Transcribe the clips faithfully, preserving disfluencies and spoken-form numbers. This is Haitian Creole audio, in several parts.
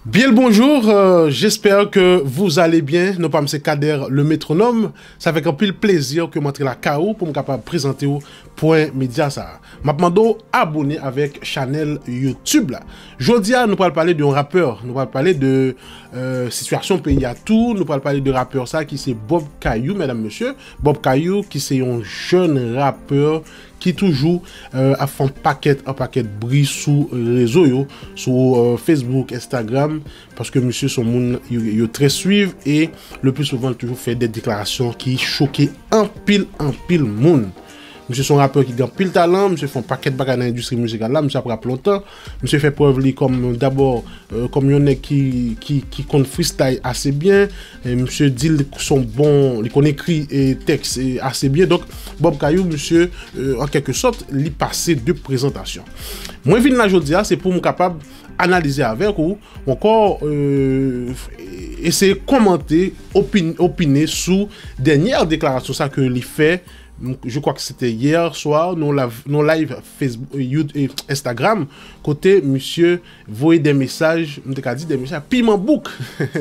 Bien le bonjour, euh, j'espère que vous allez bien. Non pa m se Kader le métronome. Sa fè anpil plezi ke m antre lakay ou pou m kapab prezante w Pwen Medya sa a. M ap mande w abone avèk chanèl YouTube la. Jodi a, nou pral pale de yon rapè. Nou pral pale de euh, sitiyasyon peyi a tou. Nou pral pale de rapè sa ki se Bob Kayou, medam, mesye. Bob Kayou ki se yon jèn rapè ki toujou euh, ap fè yon pakèt, yon pakèt bri sou rezo yo, sou euh, Facebook, Instagram, paske misye se yon moun yo, yo trè swiv e le pli souvan li toujou fè de deklarasyon ki choke anpil, anpil moun. Misye se yon rapè ki gen anpil talan, misye fè yon pakèt bagay nan endistri mizikal la, misye ap rap lontan, misye fè prèv li kòm dabò euh, kòm yon nèg ki, ki, ki konn freestyle ase byen. E misye di l se yon bon, li konn ekri e, tèks e, ase byen. Donk, Bob Kayou, misye, euh, an kèlke sòt, li pase de prezantasyon. Mwen vin la jodi a, se pou m kapab analize avèk ou, ou ankò euh, eseye kòmante, opin, opine sou dènyè deklarasyon sa ke li fè. Je crois que c'était hier soir, nou live, nou live Facebook, euh, YouTube, euh, Instagram, kote misye voye de mesaj, m te ka di de mesaj piman bouk,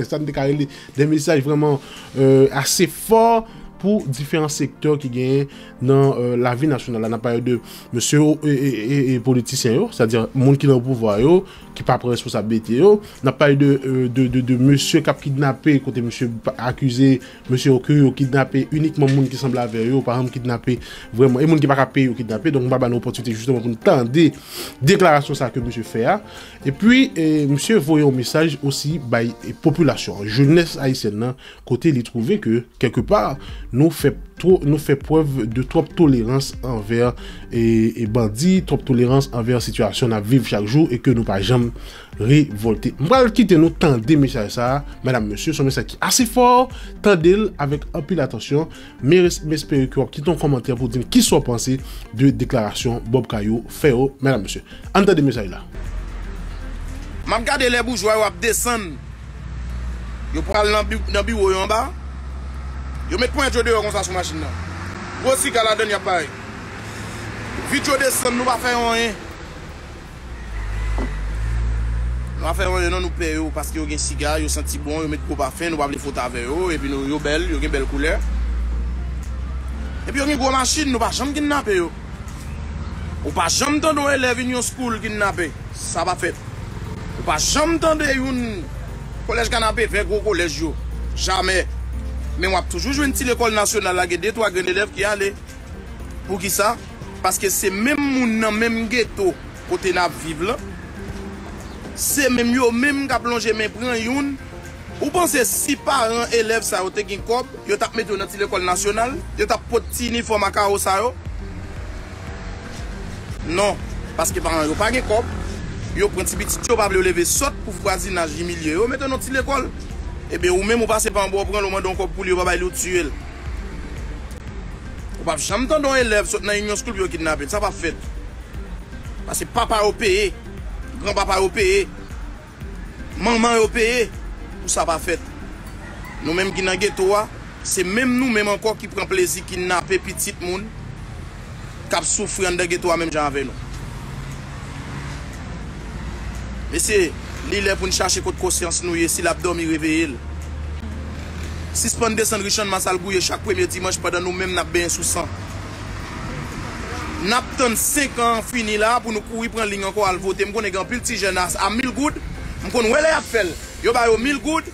sa m te ka rele de mesaj vrèman euh, ase fò pou diferan sektè ki genyen nan euh, lavi nasyonal la. N ap pale de mesye e, e, e, e politisyen yo, sètadi moun ki nan pouvwa yo, ki pa pran responsablite yo. N ap pale de, euh, de, de, de mesye k ap kidnape, kote mesye pa- akize mesye yo ke yo kidnape inikman moun ki sanble avè yo, pa janm kidnape vrèman. E moun ki pa ka peye yo kidnape. Donk, m pral ba nou opòtinite jisteman pou nou tande deklarasyon sa ke misye fè a. Epi, e, misye voye yon mesaj osi bay e, popilasyon an, jenès ayisyèn nan, kote li twouve ke, kèlke pa, nou fè two, nou fè prèv de twòp tolerans anvè e, e bandi, twòp tolerans anvè sitiyasyon n ap viv chak jou e ke nou pa janm revòlte. M pral kite nou tande mesaj sa a, medam, mesye, se yon mesaj ki ase fò, tande l avèk anpil atansyon, men res- m espere ke w ap kite yon kòmantè pou di m kisa w panse de deklarasyon Bob Kayou fè yo, medam, mesye. Ann tande mesaj la. M ap gade lè boujwa yo ap desann. Yo pral nan bi- nan biwo yo anba. Yo met ponyèt yo deyò konsa sou machin nan. Gwo siga ladann y ap bay. Vit yo desann, nou pa fè yo anyen. Nou pa fè yo anyen non, nou pè yo paske yo gen siga, yo santi bon, yo met gwo pafen, nou pa vle fwote avè yo, epi nou, yo bèl, yo gen bèl koulè. Epi yo gen gwo machin, nou pa janm kidnape yo. Ou pa janm tande yon elèv Union School kidnape. Sa pa fèt. Ou pa janm tande youn kolèj Kanapevè, gwo kolèj yo. Jamè. Men w ap toujou jwenn ti lekòl nasyonal la, gen de twa grenn elèv ki ale. Poukisa? Paske se menm moun nan menm geto kote n ap viv lan. Se menm yo menm k ap lonje men pran youn. Ou panse si paran elèv sa yo te gen kòb, yo t ap mete yo nan ti lekòl nasyonal, yo t ap pot ti inifòm a kawo sa yo? Non, paske paran yo pa gen kòb, yo pran ti pitit yo, pa vle yo leve sòt pou vwazinaj imilye yo, mete yo nan ti lekòl. Ebyen, ou menm ou pase pa anba, ou pran l, ou mande yon kòb pou li, yo pa bay li, ou tiye l. Ou p ap janm tande yon elèv sot nan Union School pou yo kidnape l, sa p ap fèt. Paske papa yo peye, granpapa yo peye, manman yo peye pou sa pa fèt. Nou menm ki nan geto a, se menm nou menm ankò ki pran plezi kidnape pitit moun k ap soufri anndan geto a menm jan avè nou. Mesye, li lè pou n chache kot konsyans nou ye, si l ap dòmi, reveye l. Sispann desann ri Channmas al gouye chak premye dimanch pandan nou menm n ap benyen sou san. N ap tann senk an fini la pou nou kouri pran liy ankò al vote. M konnen gen anpil ti jèn a, a mil goud, m konn wè lè y ap fè l. Yo ba yo mil goud,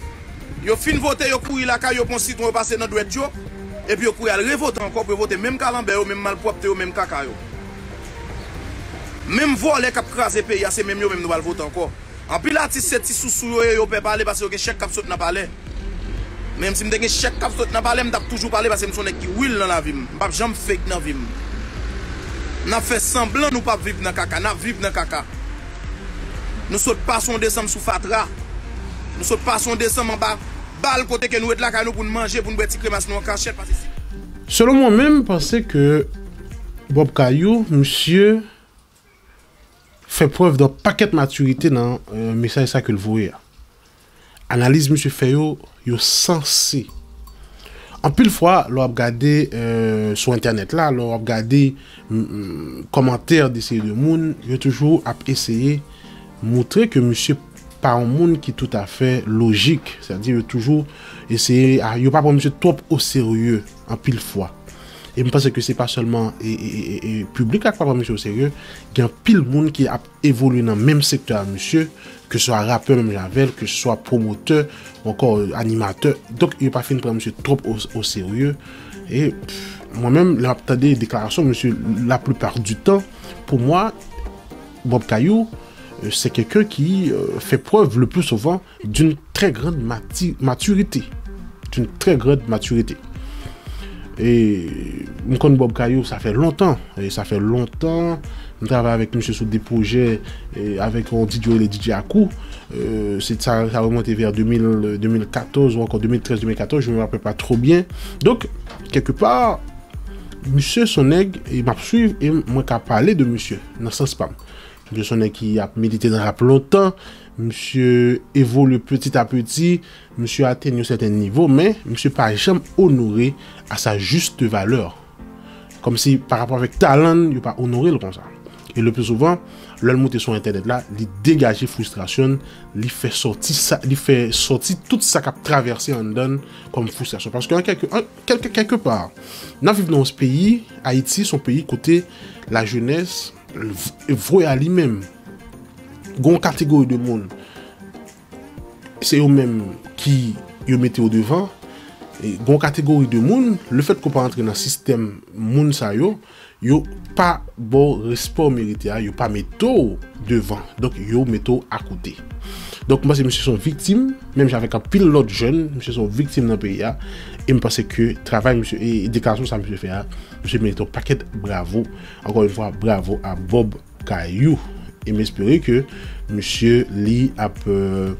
yo fin vote, yo kouri lakay yo, pran sitwon, yo pase nan dwèt yo, epi yo kouri al revote ankò pou yo vote menm kalanbè yo, menm malpwòpte yo, menm kaka yo. Menm vòlè k ap kraze peyi a, se menm yo menm nou pral vote ankò. Anpil atis se ti sousou yo ye, yo pè pale paske yo gen chèk k ap sot nan palè. Menm si m te gen chèk k ap sot nan palè, m t ap toujou pale paske m se yon nèg ki real nan lavi m. M p ap janm fake nan vi m. N ap fè sanblan nou p ap viv nan kaka, n ap viv nan kaka. Nou sot pase yon desanm sou fatra. Nou sot pase yon desanm anba bal kote ke nou ret lakay nou pou n manje, pou n bwè ti kremas nou an kachèt, paske si Selon mwen menm, m panse ke Bob Kayou, misye fè prèv de pakèt matirite nan euh, mesaj sa ke l voye a. Analiz misye fè yo, yo sanse. Anpil fwa, lè w ap gade euh, sou entènèt la, lè w ap gade mm, mm, kòmantè de seri de moun, yo toujou ap eseye moutre ke misye pa yon moun ki toutafè lojik. Sètadi yo toujou eseye, a, yo pa pran misye twòp oserye anpil fwa. E m panse ke se pa sèlman e, e, e, e, piblik la k pa pran misye oserye, gen anpil moun ki ap evolye nan menm sektè a misye, ke swa rapè menm jan avè l, ke swa pwomotè, ou ankò animatè. Donk, yo pa fin pran misye twòp o, o serye. E pff, mwen menm, lè m ap tande deklarasyon misye, la plupart du temps, pou mwen, Bob Kayou, euh, c'est quelqu'un qui euh, fait preuve le plus souvent d'une très grande mati- maturité. D'une très grande maturité. E m konn Bob Kayou, sa fè lontan. E sa fè lontan. M travay avèk misye sou de pwojè, e avèk yon D J rele D J Akou. Euh, se sa, sa remonte vè de mil, de mil katòz ou ankò de mil trèz, de mil katòz, je me rappelle pas trop bien. Donk, kèlkepa, misye se yon nèg, e m ap swiv, e mwen ka pale de misye, nan sans pa m. Misye se yon nèg ki ap milite nan rap lontan. Misye evolye petit à petit. Misye atenn yon sèten nivo, men misye pa janm onore à sa juste valeur. Kòmsi, pa rapò avèk talan l, yo pa onore l konsa. E le pli souvan, lè l moute sou entènèt la, li degaje fristrasyon l, li fè sòti sa, li fè sòti tout sa k ap travèse anndan l kòm fristrasyon. Paske an kèlke, an kèlke, kèlkepa, n ap viv nan yon peyi, Ayiti, se yon peyi kote lajenès v- vwe a li menm. Gen yon kategori de moun, se yo menm ki yo mete yo devan. E gen yon kategori de moun, lefètke w pa antre nan sistèm moun sa yo, yo pa ba w respè w merite a, yo pa mete w devan. Donk, yo mete w akote. Donk, m panse misye se yon viktim, menm jan avèk anpil lòt jèn, misye se yon viktim nan peyi a. E m panse ke travay misye, e, e deklarasyon sa misye fè a, misye merite yon pakèt bravo. Ankò yon fwa, bravo a Bob Kayou. E m espere ke misye li ap, euh,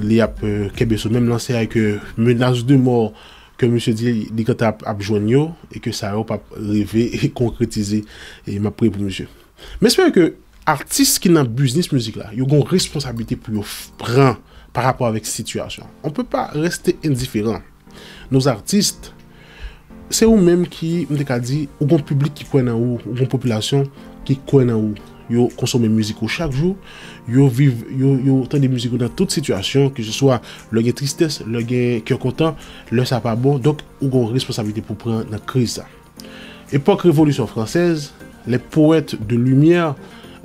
li ap, euh, kenbe sou menm lansè a, ke menas de mò ke misye di li gentan ap, ap jwenn yo, e ke sa yo p ap rive konkretize. E m ap priye pou misye. M espere ke atis ki nan biznis mizik la, yo gen yon responsablite pou yo f- pran pa rapò avèk sitiyasyon. On peut pas rester indifférent. Nos artistes, se ou menm ki, m te ka di, ou gon piblik ki kwè nan ou, ou gon popilasyon ki kwè nan ou. Yo konsome mizik ou chak jou, yo viv, yo, yo tande mizik ou nan tout sitiyasyon, ke se swa lè gen tristès, lè gen kè kontan, lè sa pa bon. Donk, ou gon responsablite pou pran nan kriz sa. Epòk Revolisyon Fransèz, les poètes de lumière,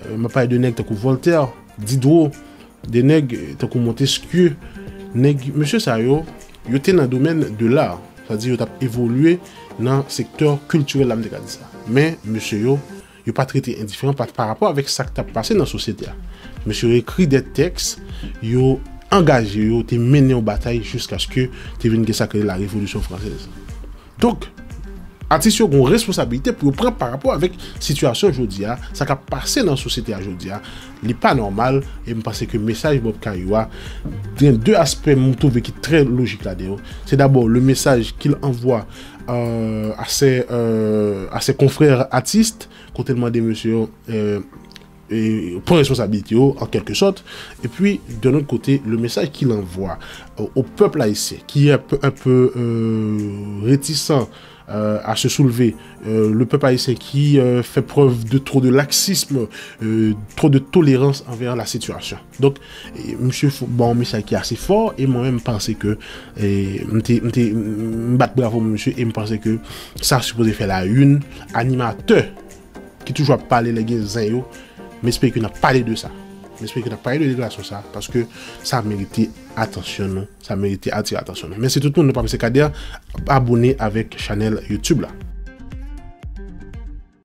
euh, m ap pale de nèg tankou Voltaire, Diderot, de nèg, euh, tankou Montesquieu, nèg, mesye sa yo, yo te nan domèn de l'art, sètadi yo t ap evolye nan sektè kiltirèl la, m te ka di sa. Men, mesye yo, yo pa t rete endiferan pa, pa rapò avèk sa k t ap pase nan sosyete a. Mesye yo ekri de tèks, yo angaje yo, te mennen yon batay jiskaske te vin gen sa k rele la Revolisyon Fransèz. Donk, atis yo gen yon responsabilite pou yo pran pa rapò avèk sitiyasyon jodi a, sa k ap pase nan sosyete a jodi a. Li pa nòmal, e m panse ke mesaj Bob Kayou a, gen de aspè m twouve ki trè lojik ladan yo. Se dabò le message qu'il envoie, euh, à ses, euh, à ses confrères artistes, kote l mande mesye yo, euh, e, pran responsabilite yo, an kèlke sòt. Epi, d'un autre côté, le message qu'il envoie, euh, au peuple haïtien, qui est un peu, un peu, euh, réticent, euh, à se soulever, euh, le peuple haïtien qui, euh, fait preuve de trop de laxisme, euh, trop de tolérance envers la situation. Donk, e, misye fò- ba yon mesaj ki ase fò, e mwen menm m panse ke, e, m te, m te, m bat bravo misye, e m panse ke sa sipoze fè la une, animatè ki toujou ap pale lè gen zen yo. M espere ke n ap pale de sa. M espere ke n ap pale de deklarasyon sa, paske sa merite atansyon nou, sa merite atire atansyon nou. Mèsi tout moun, non pa m se Kader, abone avèk chanèl YouTube la.